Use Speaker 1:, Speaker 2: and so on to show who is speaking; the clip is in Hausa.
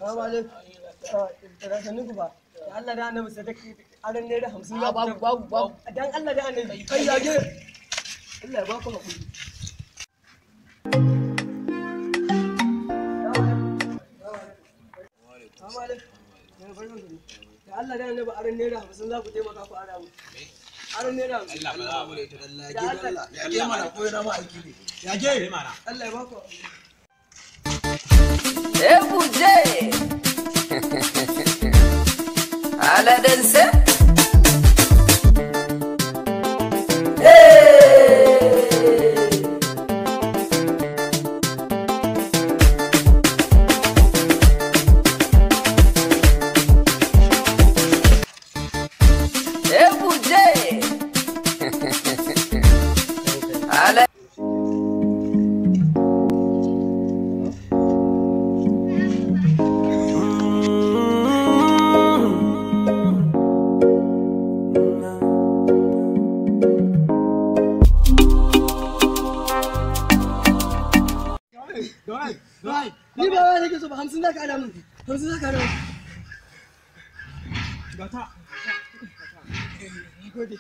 Speaker 1: Salamu alaikum. Sannu ku ba. Da Allah da Annabi sadaki aran naira 50 za ku.
Speaker 2: Babu babu babu.
Speaker 1: Dan Allah da Annabi. Kai yage. Allah ya ba ku hakuri. Salamu alaikum. Da Allah da Annabi aran naira 50 za ku taimaka ku ara mu. Aran naira 50.
Speaker 2: Allah ba ita dalla yage dalla. Yage mana ko yana ma aiki ne. Yage mana.
Speaker 1: Allah ya ba ku.
Speaker 3: Ebuje. Aladense. Ebuje. Ala.
Speaker 1: Ni ba wai nake so ba 50 zaka ara min. 50 zaka ara min.
Speaker 2: Gata.
Speaker 1: Gode.